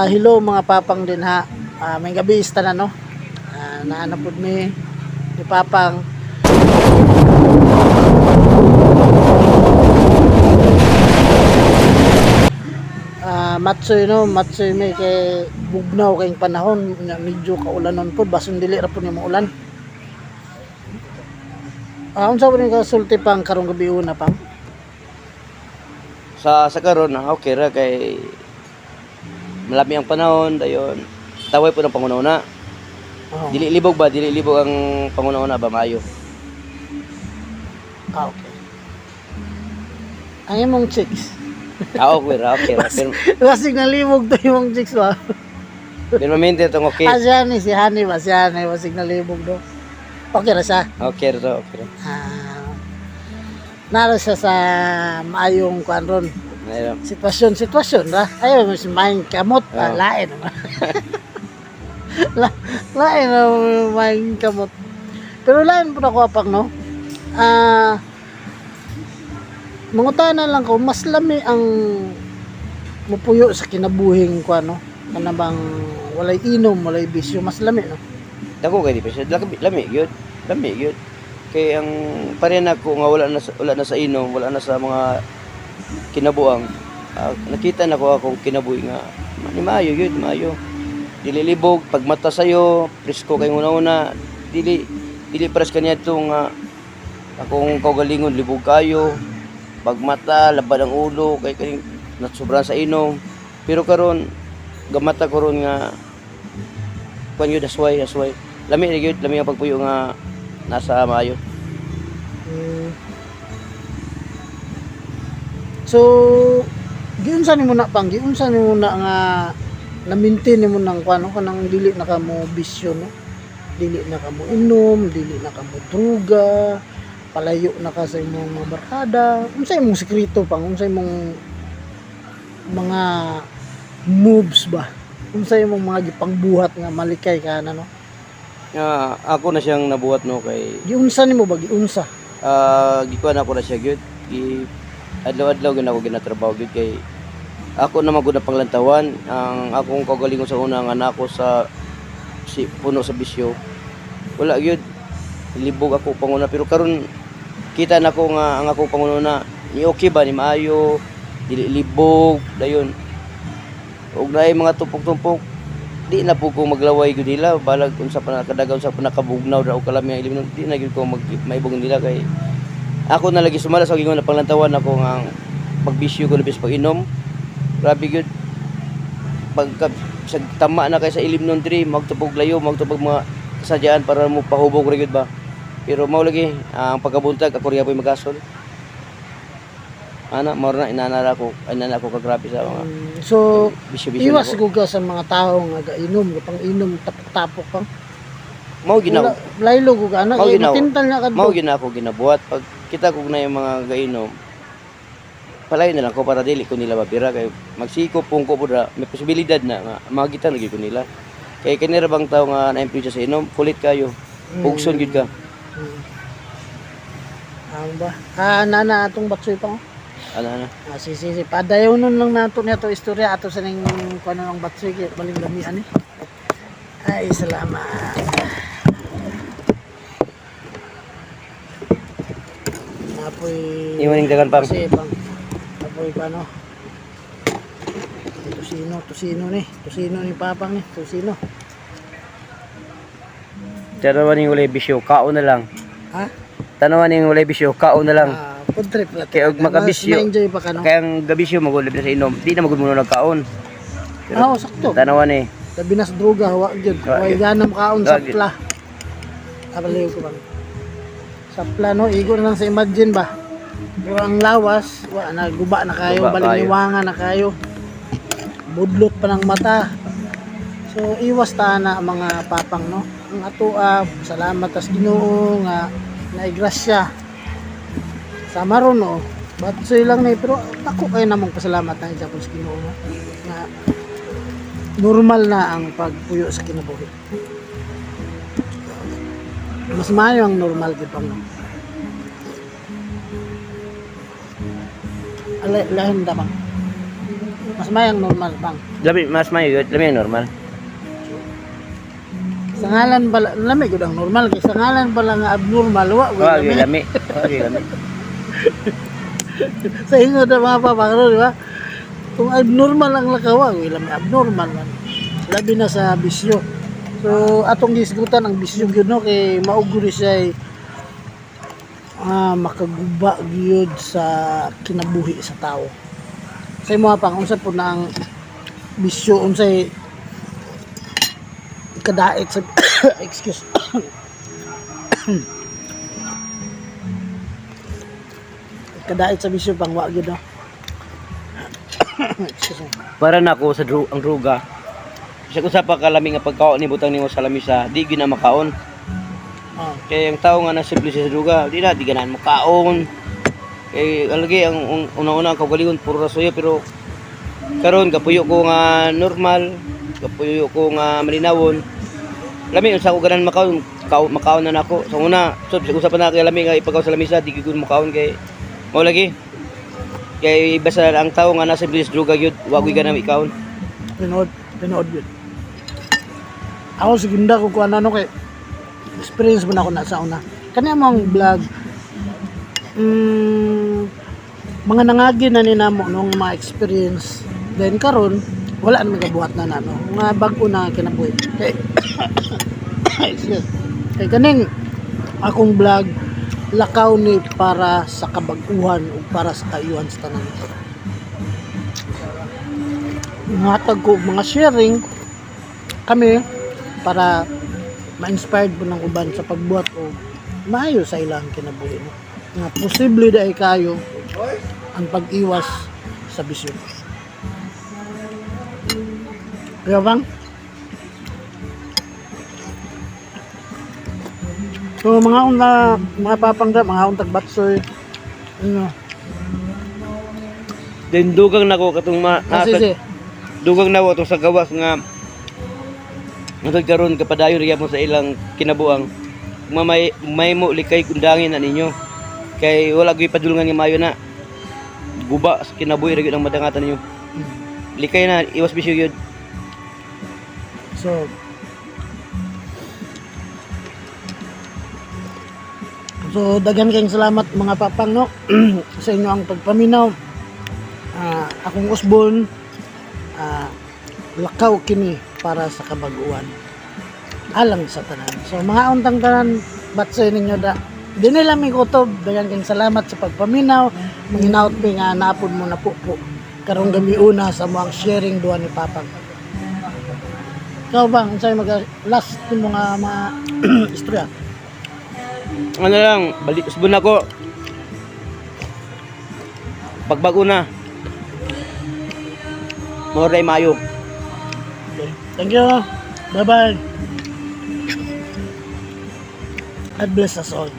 Hello mga papang din ha. May gabi ista na, no. Naana pud mi ni Papang. Matsoy no, matsoy mi kay bugnaw kayong panahon, nya medyo kaulanon pud, bason dili ra pud ni maulan. Unsa pa ni kasulti pang karong gabi una pang? Sa karon ah, okay ra kay malami ang panahon dayon taway po ng panguna-una. Oh. Dili libog ba, dili libog ang panguna-una ba maayo. Okay. Ang imong chicks. Ah, okay ra, okay ra. Pero Basig nalibog to imong chicks ba? pero ma-maintain tong okay. Ah, si Hani, si Hani ba? Si Hani, basig nalibog do. Okay ra siya. Okay ra to, okay ra. Nara siya sa maayong kuan ron. Ayun. Sitwasyon, sitwasyon ra. Ayaw mo si maayong kamot, Oo. lain naman. Lain na maayong kamot. Pero lain po ako apang, no? Mangutana lang ko, mas lami ang mupuyo sa kinabuhing ko, ano? Kana bang walay inom, walay bisyo, mas lami, no? Dako kay di pa siya. Lami, lami gyud. Lami gyud. Kay ang pareha nako nga wala na sa inom, wala na sa mga kinabuang. Nakita na ko akong kinabuhi nga ni maayo gyud, maayo. Dili libog pag mata sayo, presko kay una-una, dili dili pares kaniadto nga akong kaugalingon libog kayo. Pag mata labad ang ulo kay kaning nasobran sa inom. Pero karon gamata ko ron nga kuan yun, that's why, that's why. Lami ra gyud, lami ang pagpuyo nga nasa maayo. So, giunsa nimo na pang, giunsa nimo na nga na-maintain nimo nang kuan, no, kanang dili na kamo bisyo, no? Dili na kamo inom, dili na kamo druga, palayo na ka sa imong mga barkada. Unsa imong sekreto pang? Unsa imong mga moves ba? Unsa imong mga gipangbuhat nga malikay ka na, no? Nga ako na siyang nabuhat, no, kay Giunsa nimo ba giunsa? Gikuan ako na siya gyud. Gi adlaw-adlaw gyud ako ginatrabaho gyud kay ako na magud na panglantawan ang akong kaugalingon sa una nga nako sa si puno sa bisyo. Wala gyud, libog ako panguna, pero karon kita nako nga ang akong panguna ni okay ba, ni maayo, dili libog dayon ug naay mga tumpok-tumpok di na po ko maglaway gyud nila, balag unsa pa nakadaga, unsa pa nakabugnaw ra og kalami ang ilim, di na gyud ko mag maibog nila kay ako na lagi sumala sa gingon na panglantawan ako nga ang pagbisyo ko labis pag-inom, grabe gyud pagka sa tama na kay sa ilim nun diri, magtupog layo, magtupog mga kasadyaan para mo pahubog ra gyud ba. Pero mao lagi ang pagkabuntag ako rin apoy magasol ana, mao na inanara ko, inana ako kagrabe sa mga So, bisyo-bisyo iwas nako. gud ka sa mga tao nga gainom, pang inom tapok-tapok pang. Mao ginaw. Wala, laylo ko ka, anak. Mao Eh, ginaw. matintal na ka Mao gina ako ginabuhat pag kita ko na yung mga gainom, palayo na lang ko para dili ko nila mabira kay magsiko pungko pud ra, may posibilidad na nga makita na gyud ko nila kay kanira bang tao nga na-influence sa inom, kulit kayo, pugson gyud ka. Ang ba? Nana atong batsoy pa oh. Ana na. Si, si, si. Padayon nun lang nato niya to istorya ato sa ning kuno ng batsoy kay baling lamian eh. Ay, salamat. Apoy Iwan ning dagan pang. Kasi pang apoy pa no. Tusino, tusino ni. Tusino ni Papang ni, tusino. Tanawan ning walay bisyo, kaon na lang. Ha? Tanawan ning walay bisyo, kaon na lang. Food trip lang. Kaya og makabisyo. Mas ma-enjoy pa ka no. Kaya ang gabisyo magulib na sa inom, di na magud mo nagkaon. Ah, oh, sakto. Tanawan eh. Labi na sa droga, wa gyud. Wa Way gyud. ganam kaon Wa sa gyud. pla. Abaliw ko bang. Sa pla no, igo na lang sa imagine ba. Pero ang lawas, wa na guba na kayo, Guba kayo. balingniwanga na kayo. Budlot pa ng mata. So iwas ta na ang mga papang no. Ang ato salamat tas Ginoo nga naigrasya. Sa maron no, batsoy lang ni pero ako kayo namong pasalamat na Japon sa Ginoo no. Nga normal na ang pagpuyo sa kinabuhi. Mas maayo ang normal gid pang no. Alay, lahin da bang. Mas mayang normal bang. Lami mas mayo gyud, lami ang normal. Sa ngalan pala, lami gud ang normal kay sa ngalan pala nga abnormal wa Wa lami. gyud lami. Wa gyud lami. Sa inyo na mga papangro, di ba? Kung abnormal ang lakaw, wa lami abnormal man. Labi na sa bisyo. So atong gisgutan ang bisyo gyud no kay mao gyud siya makaguba gyud sa kinabuhi sa tao. Sa imo pang unsa po na ang bisyo, unsay kadait sa excuse, kadait sa bisyo pang wa gyud no. Excuse me. Para nako sa ang droga. Bisag usa pa kalami nga pagkaon ni butang nimo sa lamisa, di gyud na makaon. Kay ang tao nga nasimple siya sa droga, di na di ganahan makaon. Kay alagi ang una-una ang kaugalingon puro ra suyo, pero karon kapuyo ko nga normal, kapuyo ko nga malinawon. Lami unsa ko ganahan makaon, makaon na nako. Sa una, so bisag usa pa na kay lami nga ipagaw sa lamisa, di gyud ko makaon kay mao lagi. Kay basta ang tao nga nasa sa droga gyud, wa gyud ganahan ikaon. Tinuod, tinuod yun. Ako segunda ko kuan ano kay experience mo na ako na sa una. Kanya mong vlog, mga nangagi na ni namo no, nga mga experience. Then karon wala na magabuhat na na no. Nga bag-o na kinabuhi. Kay excuse. Kay kaning akong vlog lakaw ni para sa kabag-uhan ug para sa kaayuhan sa tanan. Ngatag ko og mga sharing kami para ma-inspired po ng uban sa pagbuhat o maayo sa ilang kinabuhi no? Nga posible dai kayo ang pag-iwas sa bisyo. Kaya bang? So mga una, mga papangga, mga untag batsoy, ano, Then dugang nako katong kasi si, dugang nako atong sa gawas nga ngadto karon kapadayon ra mo sa ilang kinabuang mamay may mo likay kundangin na ninyo kay wala gyud padulngan nga maayo na guba sa kinabuhi ra gyud ang madangatan ninyo, likay na, iwas bisyo gyud. So, daghan kayong salamat mga papang no sa inyo ang pagpaminaw. Akong usbon, lakaw kini para sa kabaguan alang sa tanan. So mga untang tanan, batsoy ninyo da. Dini lang mi kutob, daghan kayong salamat sa pagpaminaw. Manginaot mi nga naapod mo na po karong gamiuna sa moang sharing duha ni Papang. Ikaw bang unsay mag last nimo nga mga istorya? Ano lang, balik usbon nako, pagbago na mo ray maayo. Okay. Thank you. Bye-bye. God bless us all.